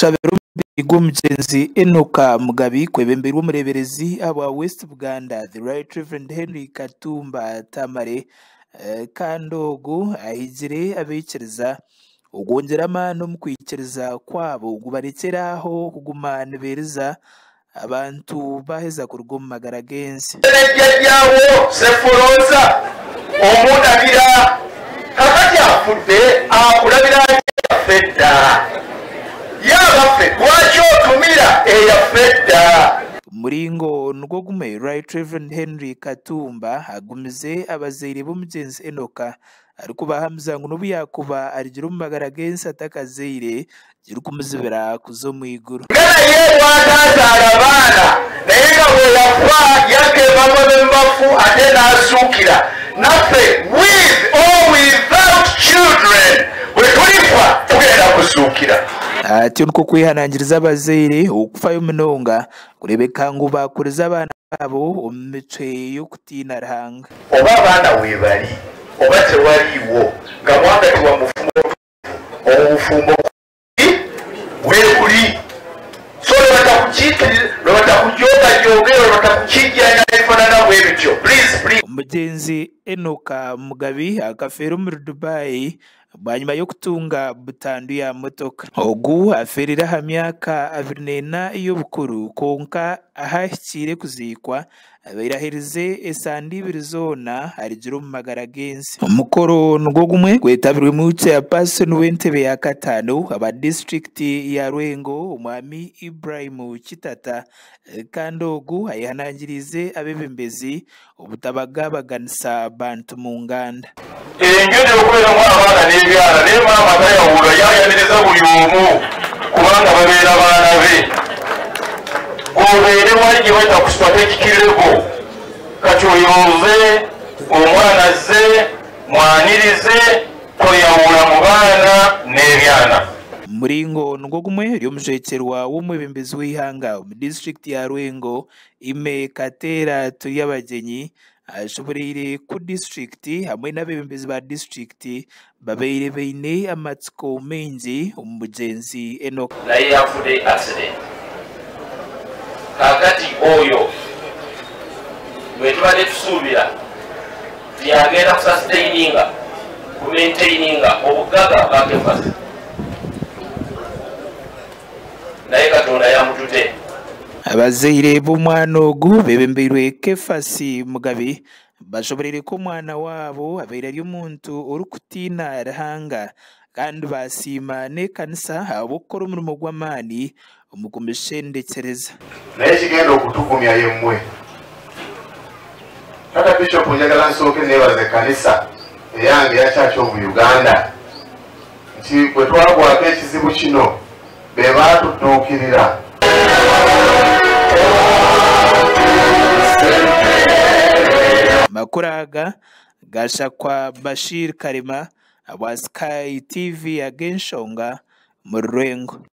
Okushabira omubiri gw'omugyenzi Enock Mugabi kwebembeirwe omureeberezi ahabwa West Buganda, The Right Rev Henry Katumba Tamale kandi ogu ahigire abaikiriza okwongyera amaani omu kwikiriza kwabo ngu barekyere aho kuguma nibeeriza abantu baaheza kuruga omu magara g'ensi. Ne jjajjaawo Seforoza omundabira kakati afudde akulabira atya eyaffe edda? Ye abaffe lwaki otumira eyaffe edda? Omuringo nigwo gumwe, Right Rev Henry Katumba agumize abazaire b'omugyenzi Enock arikubahamiza ngu n'obu yaakuba arugire omu magara g'ensi atakazaire, tirikumuzibira kuza omu iguru. Nga naye bw'ataazaala baana, naye nga bwe yafa yakka emagombe mu bafu ate n'azuukira, naffe with or without children bwe tulifa tugenda kuzuukira. Atyo nikwo kwehanangiriza abazaire okufayo munonga kureebeka ngu baakuriza abaana baabo omu micwe y'okutiina Ruhanga. Oba abaana weebali oba tewaliiwo, nga mwagatibwa mu bufumbo obutukuvu, obwo bufumbo bwebuli. So lwebatakujogajogera, lwebatakukijjanya ebifanana bwebityo, please please. Omugyenzi Enock Mugabi akafeera omuri Dubai bwanyima y'okutunga butandu ya motoka. Ogu afeerire aha myaka 24 y'obukuru kwonka ahu ahikiire kuziikwa abaire aherize esande ibiri zoona arugire omu magara g'ensi. Omukoro nigwo gumwe gwetabirwemu Chairperson w'entebe ya kataano aba disiturikiti ya Lwengo Omwami Ibrahim Kitata kandi ogu ayehanangiriize abeebembezi obutabagabaganisa bantu mu nganda. Enju etera okubeeramu abaana n'ebyana naye maama tayawula yayaniriza buli omu kubanga babeera baana be. Gwobeere wali gyebayita ku strategic level kati oyo oze omwana azze mwanirize toyawula mu baana n'ebyana. Omuringo nigwo gumwe ori omujwekyerwa w'omwebembezi w'eihanga omu disiturikiti ya Lwengo, Aimee Kateera Turyabagyenyi ashoboreire ku disiturikiti hamwe n'abeebembezi ba disiturikiti babaire baine amatsiko maingi omu mugyenzi Enock. Naye yafude accident. Kakati oyo bwetubadde tusuubira nti yagenda kusustaininga, kumaintaininga obuggaga bwa Kefasi, naye Katonda yamutute. Abazaire b'omwana ogu beebembeirwe Kefasi Mugabi bashoboreire ku omwana waabo abaire ari omuntu orikutiina Ruhanga kandi baasiima n'ekanisa ahabw'okukora omurimo gw'amaani omu kumushendekyereza. Naye ekigenda okutugumya yemmwe. Taata Bishop, njagala nsooke neebaze ekkanisa eyange eya Church of Uganda nti bwe twagwako ekizibu kino be baatudduukirira. Amakuru aga gashakwa Bashir Karema ahabwa Sky TV ag'enshonga omuri Rwengo.